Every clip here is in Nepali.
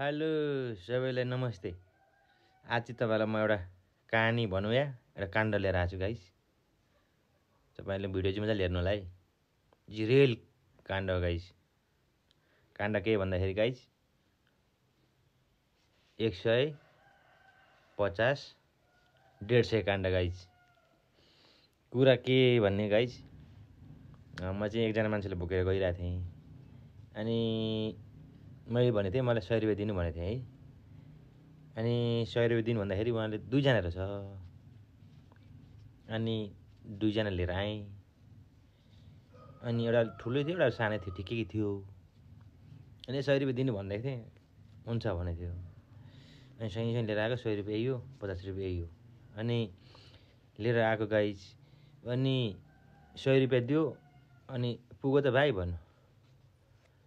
हेलो सबैलाई नमस्ते। आज चाहिँ तपाईँलाई म एउटा कहानी भनौँ या एउटा काण्ड लिएर आएको छु गाइस। तपाईँले भिडियो चाहिँ मजाले हेर्नु होला है। रियल काण्ड हो गाइस। काण्ड के भन्दाखेरि गाइस 100, 50, 150 काण्ड गाइस। कुरा के भन्ने गाइस, म चाहिँ एकजना मान्छेले बोकेर गइरहेको थिएँ। अनि मैले भनेको थिएँ मलाई 100 रुपियाँ दिनु भनेको थिएँ है। अनि 100 रुपियाँ दिनु भन्दाखेरि उहाँले 2 जना रहेछ। अनि 2 जना लिएर आएँ। अनि एउटा ठुलो थियो, एउटा सानो थियो, ठिकै थियो। अनि 100 रुपियाँ दिनु भन्दै थिएँ, हुन्छ भनेको थियो। अनि सँगै लिएर आएको 100 रुपियाँ यो, 50 रुपियाँ यो। अनि लिएर आएको गाइस। अनि 100 रुपियाँ दियो। अनि पुग्यो त भाइ भन्नु,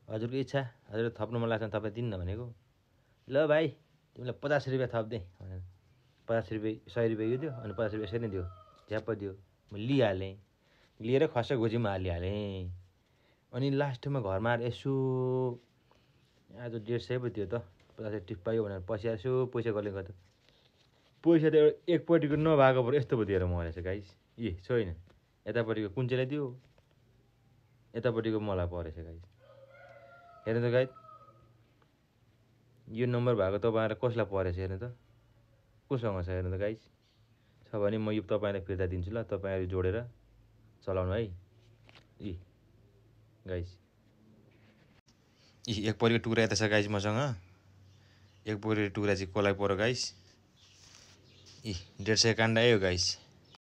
हजुरको इच्छा, हजुर थप्नु मन लाग्छ तपाईँ दिनु न भनेको। ल भाइ तिमीलाई 50 रुपियाँ थप्दै भनेर 50 रुपियाँ 100 रुपियाँ यो दियो। अनि 50 रुपियाँ यसरी नै दियो, झ्याप्प दियो। म लिइहालेँ, लिएर खस्स गोजीमा हालिहालेँ। अनि लास्टमा घरमा आएर यसो आज 150 पो थियो त, 50 टिप पायो भनेर पछि यसो पैसा कसले गर्दा पैसा त एकपट्टिको नभएको पऱ्यो यस्तो पो दिएर मरेछ गाइस। छैन, यतापट्टिको कुन्चेलाई दियो, यतापट्टिको मलाई परेछ गाइस। हेर्नु त गाइस, यो नम्बर भएको तपाईँलाई कसलाई परेछ हेर्नु त, कोसँग छ हेर्नु त गाइस। छ भने म यो तपाईँलाई फिर्ता दिन्छु ल, तपाईँहरू जोडेर चलाउनु है। गाइस एक परिको टुक्रा यता छ गाइस मसँग। एक परिको टुक्रा चाहिँ कसलाई पर्यो गाइस। 150 काण्ड आयो गाइस।